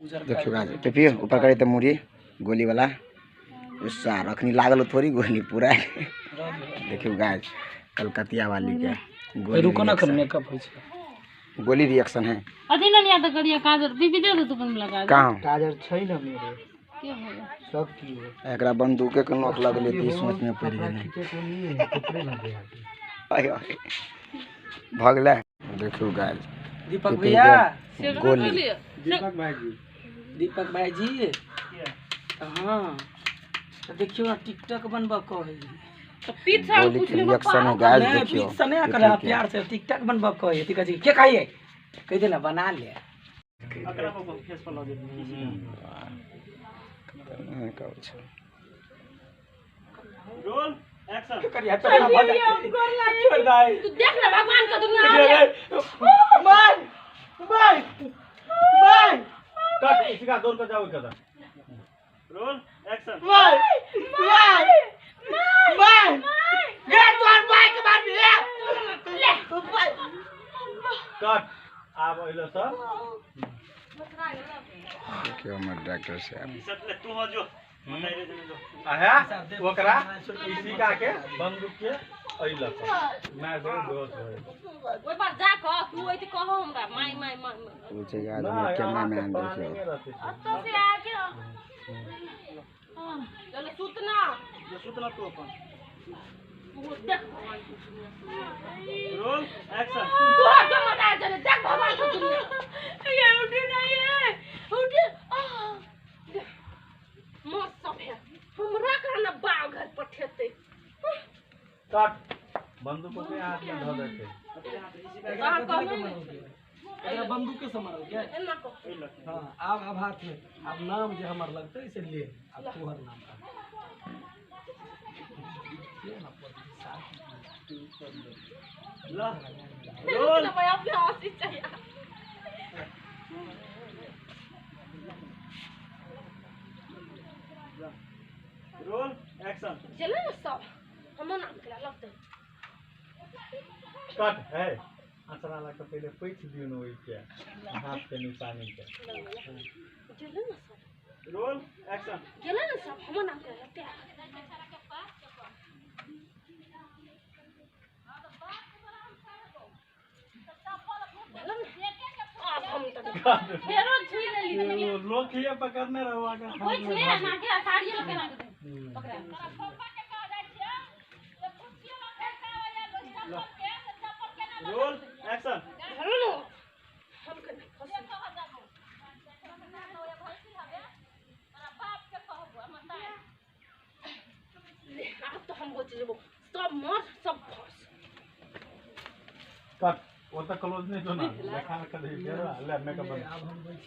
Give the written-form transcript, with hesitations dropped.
देखियो गाइस, टेपियो ऊपर करे त मुड़ी गोली वाला सार अखनी लागल थोड़ी गोली पूरा। देखियो गाइस, कलकतिया वाली के गोली। रुको ना, मेकअप होई छै, गोली रिएक्शन है। अथी ना नहीं आता करिया काजर बीबी दे दे तू अपन लगा दे। कहां काजर छै ना मेरे के हो गया? सब की हो एकरा बंदूके के नोक लगले त सोच में पड़ गेलै। खींचे को नहीं है, कपड़े लगे आके भगले। देखियो गाइस, दीपक पीपी भैया, के गोली। दीपक भाई जी, दीपक भाई जी। हाँ तो देखियो ना, टिकटॉक बनबा कहे। तो पीठ से गोली पूछ के ले। रिएक्शन है गाइस। नहीं, देखियो पीठ से नहीं पीपी कर, के। प्यार से टिकटॉक बनबा कहे। ठीक है, के कहिए कह देना बना ले। हाँ, कहै छै। करिया तो ना छोड़ दे। तू देख ले भगवान का दुनिया आ गया। बाय बाय बाय कट, इसका दौड़ कर जाओ कदा। Roll action. Bye bye bye गे तोर बाय के मार भी। ले कट, आब अइलो सर। देखियो हमर डॉक्टर साहब। आया ओकरा इसी का के बंदूक के अइलो सर, मार दे, बेहोश हो गेल। ओइ पर जा कह तू ओइ कहो हमरा माई माई माई। ओ छै गाइस, हमर कैमरामैन देखियो। अत्तो से आके हां चल सुतना। सुतना तू अपन। तू देख भगवान की दुनिया। Roll action. तू जो मत आ चले, देख भगवान की दुनिया। ये उठे नहीं है, उठे मौत सब है। हमरा करना बाव घर पठेते। कट, बंदूक के हाथ में धऽ देते। कहां कहने एकरा बंदूक के से मारल के। एना कह। हां, आब हाथ में आब नाम जे हमर लगतै से ले, आब तोहर नाम का रोल। भाई अपने हंसी चाहिए। Roll action. चले ना सब हमर नाम के लगते। कट है, अचरा ला के पहिले पैठ दियो न ओइ के हाथ के निशानी के। चले ना सब। Roll action. चले ना सब हमर नाम के लगते। अब हम तो फेरो छुई लेली। लोग ये पकड़ने रहो आगे। कोई छुए ना के साड़ी लगे ना दे पकड़ा। Roll action. धरो लो हम के नहीं फंसे। ले, अब तो हम बच जेबो, सब मर सब फंस। कट, ओ त क्लोज नहीं तो ना देखा कर दे ले मेकअप बंद। आब हम बैठ।